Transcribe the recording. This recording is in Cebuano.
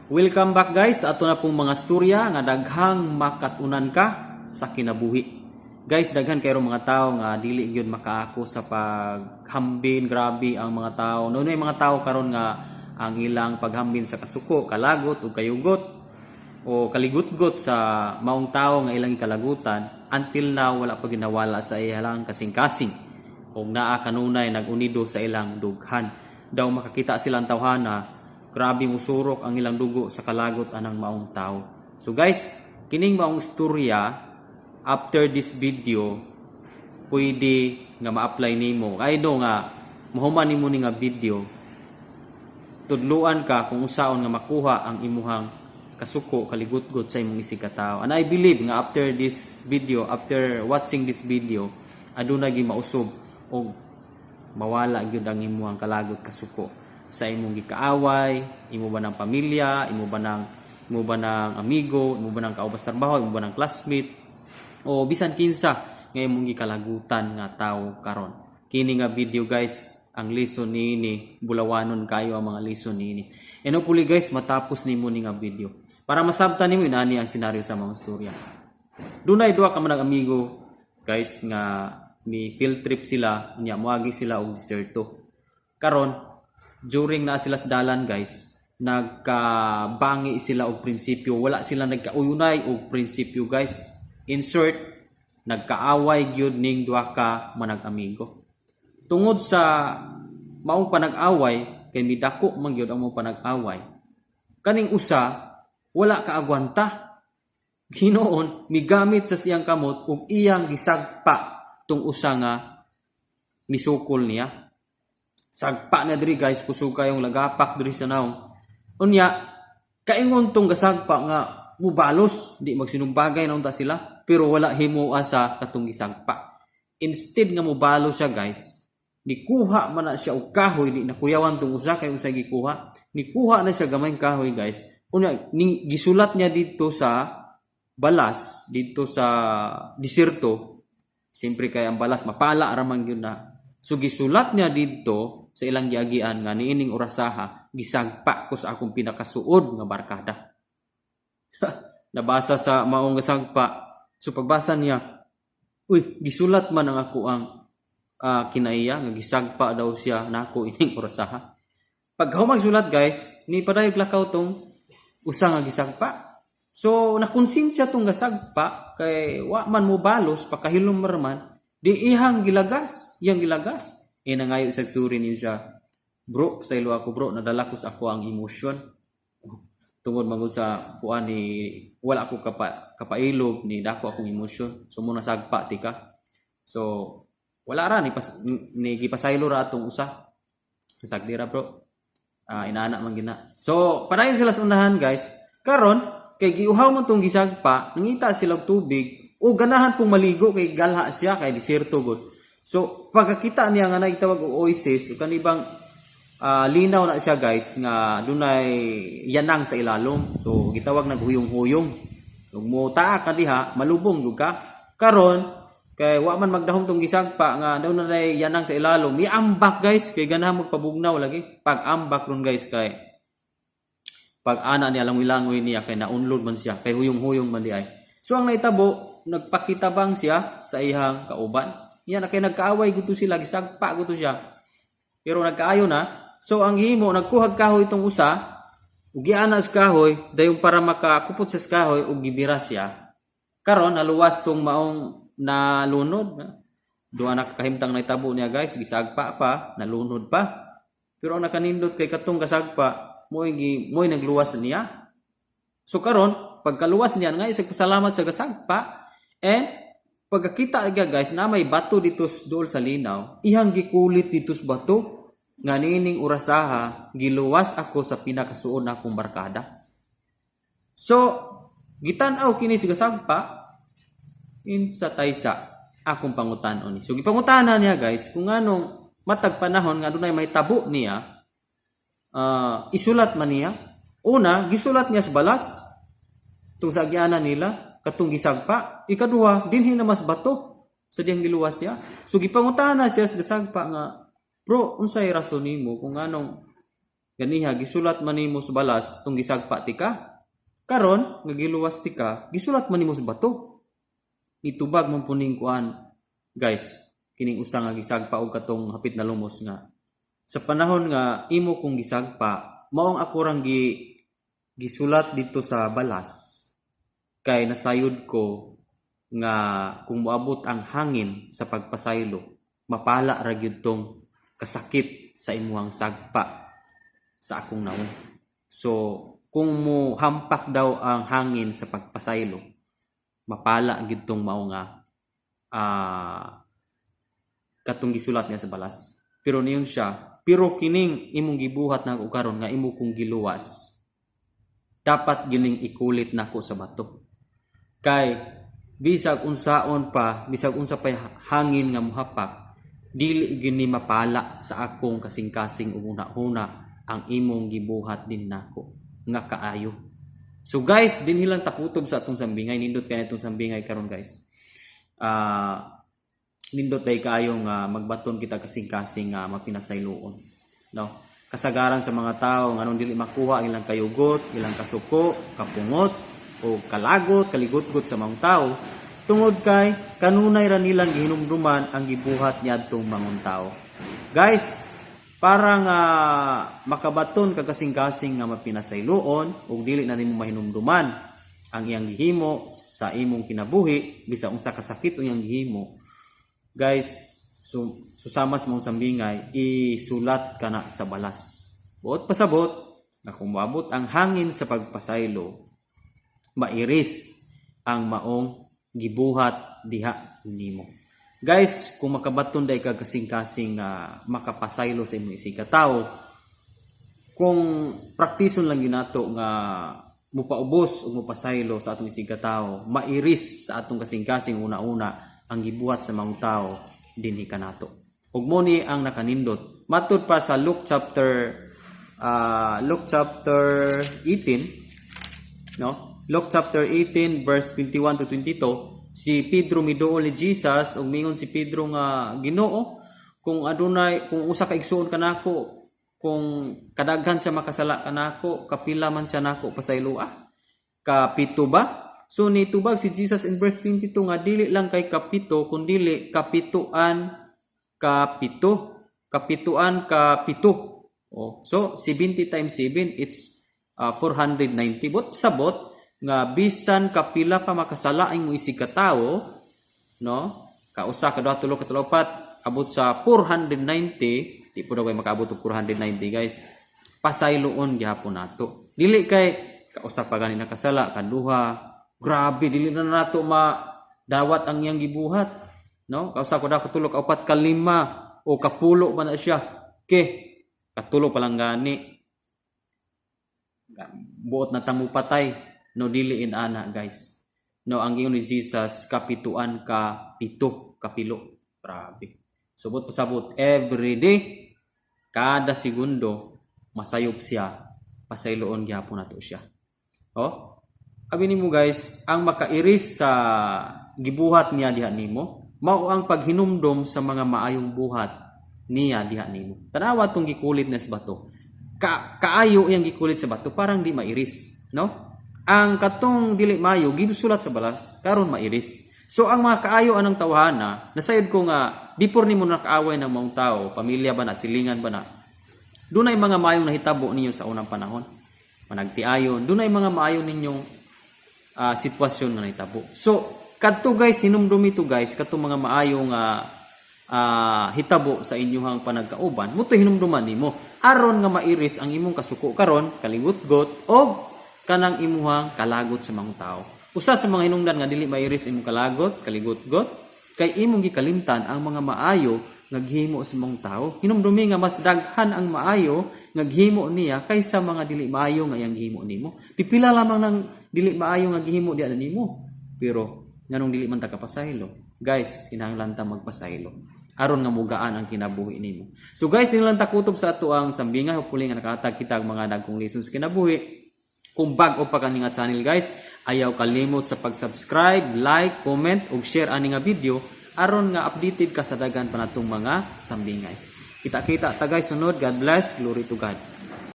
Welcome back, guys, sa ato na pong mga storya nga daghang makatunan ka sa kinabuhi. Guys, daghan kayo mga tao nga dili gyud makaako sa paghambin, grabe ang mga tao. Noon mga tao karon nga ang ilang paghambin sa kasuko, kalagot ug kayugot o kaligutgot sa maong tao nga ilang kalagutan, until now wala pa ginawala sa ilang kasing-kasing og naa kanunay nag-unido sa ilang dughan. Daw makakita silang tawhana, grabe musurok ang ilang dugo sa kalagot anang maong tao. So guys, kining maong istorya, after this video, pwede nga ma-apply nimo. I know nga mahuman nimo ni nga video, tudluan ka kung unsaon nga makuha ang imuhang kasuko, kaligutgot sa imong isig ka. And I believe nga after this video, after watching this video, aduna gyud mausob og mawala gyud ang imuhang kalagot, kasuko sa imong gikaaway, imo ba ng pamilya, imo ba ng amigo, imo ba ng kaubas trabaho, imo ba ng classmate, o bisan kinsa nga imong gikalagutan nga tao karon. Kini nga video, guys, ang lesson niini bulawanon kayo ang mga lesson niini. And hopefully, guys, matapos nimo ni nga video. Para masabtan nimo, inani ang senaryo sa mga istorya. Dunay duha ka man amigo, guys, nga ni field trip sila, nya moagi sila og diserto. Karon, during na sila sa dalan, guys, nagkabangi sila og prinsipyo, wala sila nagkauyunay og prinsipyo, guys. Insert, nagkaaway gyud ning duha ka manag-amigo. Tungod sa maong panag-away, kay midako man gyud ang maong panag-away, kaning usa wala kaagwanta. Hinoon migamit sa siyang kamot ug iyang gisagpa tung usa nga misukol niya. Sagpa na diri, guys, kusog kayong lagapak diri sa naong. Unya kaingon tong gasagpa nga mubalos, di magsinumbagay na unta sila, pero wala himoa sa katong gisagpa. Instead nga mubalos siya, guys, nikuha man na siya og kahoy, di nakuyawan tong usa kay usa gikuha. Nikuha na siya gamay kahoy, guys. Unya ning gisulat niya dito sa balas dito sa diserto. Siyempre kay ang balas mapala ra man gyud na. So gisulat niya didto sa ilang giagian nga niining orasaha gisagpa ko sa akong pinakasuod nga barkada. Nabasa sa maong gasagpa. So pagbasa niya, uy, gisulat man ang ako ang kinaiya nga gisagpa daw siya nako ining orasaha. Pag sulat, guys, ni padayog lakaw tong usa nga gisagpa. So nakonsensya tong gasagpa kay wa man mo balos, pakahilom man, di ihang gilagas, iyang gilagas. E nangayo sa suri niya siya. "Bro, pasaylo ako, bro, nadala ko sa ako ang emosyon. Tungod man gud sa kuan ni wala ako kapailob ni dako akong emosyon. So mo nasagpa ti ka." So wala ra ni, pas, ni gipasaylo ra atong usa. "Sagdi ra, bro. Ah, inaana man gina." So padayon sila sa unahan, guys. Karon kay giuhaw mo tong gisagpa, nangita sila og tubig o ganahan pong maligo kay galha siya kay diserto gud. So pagkakita niya nga naitawag og oasis, o kanibang linaw na siya, guys, nga dunay yanang sa ilalom. So gitawag naghuyong-huyong. Ug mo taa ka diha, malubong gyud ka. Karon kay wa man magdahom tong gisagpa nga daw na yanang sa ilalom, miambak, guys, kay ganahan magpabugnaw lagi. Pag ambak ron, guys, kay pag ana niya langoy-langoy niya kay naunlod man siya kay huyong-huyong man di ay. So ang nahitabo, nagpakitabang siya sa iyang kauban. Yan na kay nagkaaway guto sila, gisagpa guto siya. Pero nagkaayo na. So ang himo, nagkuhag kahoy itong usa, ug giana sa kahoy, dayon para makakupot sa kahoy ug gibira siya. Karon naluwas tong maong nalunod. Duha na kahimtang nahitabo niya, guys, gisagpa pa, nalunod pa. Pero ang nakanindot kay katong gasagpa, mo'y nagluwas niya. So karon, pagkaluwas niya, nga isag pasalamat sa gasagpa, and pagkakita niya, guys, na may bato dito dool sa linaw, ihang gikulit dito sa bato nga niining orasaha giluwas ako sa pinakasuod na akong barkada. So gitan-aw kini si gasagpa, "Insa taysa akong pangutan-on ni?" So gipangutana niya, guys, kung anong matag panahon nga dunay may tabo niya, isulat man niya. Una, gisulat niya sa balas tung sa agyanan nila katong gisagpa. Ikaduha, dinhi na mas bato sa diyang giluwas siya. So gipangutana siya sa gasagpa nga, "Bro, unsay rason nimo kung anong Ganiha gisulat man nimo sa balas tung gisagpa tika. Karon nga giluwas tika, gisulat man nimo sa bato. Nitubag man puning kuan, guys, kining usa nga gisagpa og katong hapit na lumos nga sa panahon nga imo kong gisagpa, maong ako rang gisulat dito sa balas kay nasayod ko nga kung moabot ang hangin sa pagpasaylo, mapala ra gyud tong kasakit sa imuhang sagpa sa akong nawong. So, kung mo hampak daw ang hangin sa pagpasaylo, mapala gyud tong mao nga katong gisulat niya sa balas. Pero niyon siya, pero kining imong gibuhat nako karon nga imo kong giluwas, dapat gining ikulit nako sa bato. Kay bisag unsaon pa, bisag unsa pa hangin nga mohapak, dili gini mapala sa akong kasing-kasing ug huna-huna ang imong gibuhat din nako nga kaayo. So guys, dinhi lang takutob sa atong sambingay. Nindot kay itong sambingay karon, guys. Nindot ay kaayo nga magbaton kita kasing-kasing nga mapinasayloon. No? Kasagaran sa mga tao nganong dili makuha ang ilang kayugot, ilang kasuko, kapungot o kalagot, kaligutgot sa mga tao tungod kay kanunay ra nilang gihinumduman ang gibuhat niadtong mangon tao. Guys, para nga makabaton ka kasing-kasing nga mapinasayloon ug dili na nimo mahinumduman ang iyang gihimo sa imong kinabuhi, bisa unsa kasakit ang iyang gihimo, guys, susamas mong sambingay, isulat ka na sa balas. Buot pasabot na kung moabot ang hangin sa pagpasaylo, mairis ang maong gibuhat diha nimo. Guys, kung makabaton day ka kasing-kasing makapasaylo sa imong isig tawo, kung praktison lang ginato nga mupaubos o mupasaylo sa atong isig tawo, mairis sa atong kasing-kasing una-una ang gibuhat sa mga tao dinhi kanato. Ug mo ni ang nakanindot. Matud pa sa Luke chapter 18, no? Luke chapter 18 verse 21 to 22, si Pedro miduol ni Jesus ug mingon si Pedro nga, "Ginoo, kung adunay kung usa ka igsuon kanako, kung kadaghan siya makasala kanako, kapila man siya nako pasayloa? Kapito ba?" So nitubag si Jesus in verse 22 nga dili lang kay kapito kundili kapituan kapito, kapituan kapito. Oh, so 70 times 7, it's 490. But sabot nga bisan kapila pa makasala ang imong isig katawo, no, kausa, kaduha, tulo, katulo, upat, abot sa 490, di po daw kay makaabot og 490, guys, pasayloon gihapon nato. Dili kay kausa pa gani nakasala, kaduha, grabe, dili na nato ma dawat ang iyang gibuhat, no? Kausa ko daw, katulo, kaupat, kalima o kapulo man na siya, ke katulo pa lang gani, buot na tamo patay, no? Dili in ana, guys, no? Ang ingon ni Jesus, kapituan ka pito, kapilo. Grabe. Subot pasabot, every day, kada segundo, masayop siya, pasayloon gihapon nato siya. Oh, abi nimo, guys, ang makairis sa gibuhat niya diha nimo mao ang paghinumdom sa mga maayong buhat niya diha nimo. Tanawa tong gikulit na sa bato. Kaayo iyang gikulit sa bato, parang di mairis, no? Ang katong dili maayo gisulat sa balas, karon mairis. So ang mga kaayo anang tawhana, nasayod ko nga before nimo nakaaway ng maong tao, pamilya ba na, silingan ba na, dunay mga maayong nahitabo ninyo sa unang panahon. Managtiayon, dunay mga maayo ninyong sitwasyon nga nahitabo. So kadto, guys, hinumdumi to, guys, kadto mga maayo nga hitabo sa inyuhang panagkauban, mo to hinumduman nimo aron nga mairis ang imong kasuko karon, kaligutgot og kanang imuhang kalagot sa mga tao. Usa sa mga hinungdan nga dili mairis imong kalagot, kaligutgot, kay imong gikalimtan ang mga maayo nga gihimo sa mga tao. Hinumdumi nga mas daghan ang maayo nga gihimo niya kaysa mga dili maayo nga iyang gihimo nimo. Pipila lamang ng dili maayo nga gihimo diha nimo. Pero nganong dili man ta kapasaylo? Guys, kinahanglan ta magpasaylo aron nga mugaan ang kinabuhi nimo. So guys, dili lang takutob sa ato ang sambinga. Hopefully nga nakahatag kita og mga dagkong lessons sa kinabuhi. Kung bag-o pa kani nga channel, guys, ayaw kalimot sa pag-subscribe, like, comment ug share ani nga video aron nga updated ka sa daghan pa natong mga sambingay. Kita-kita ta, guys, sunod. God bless. Glory to God.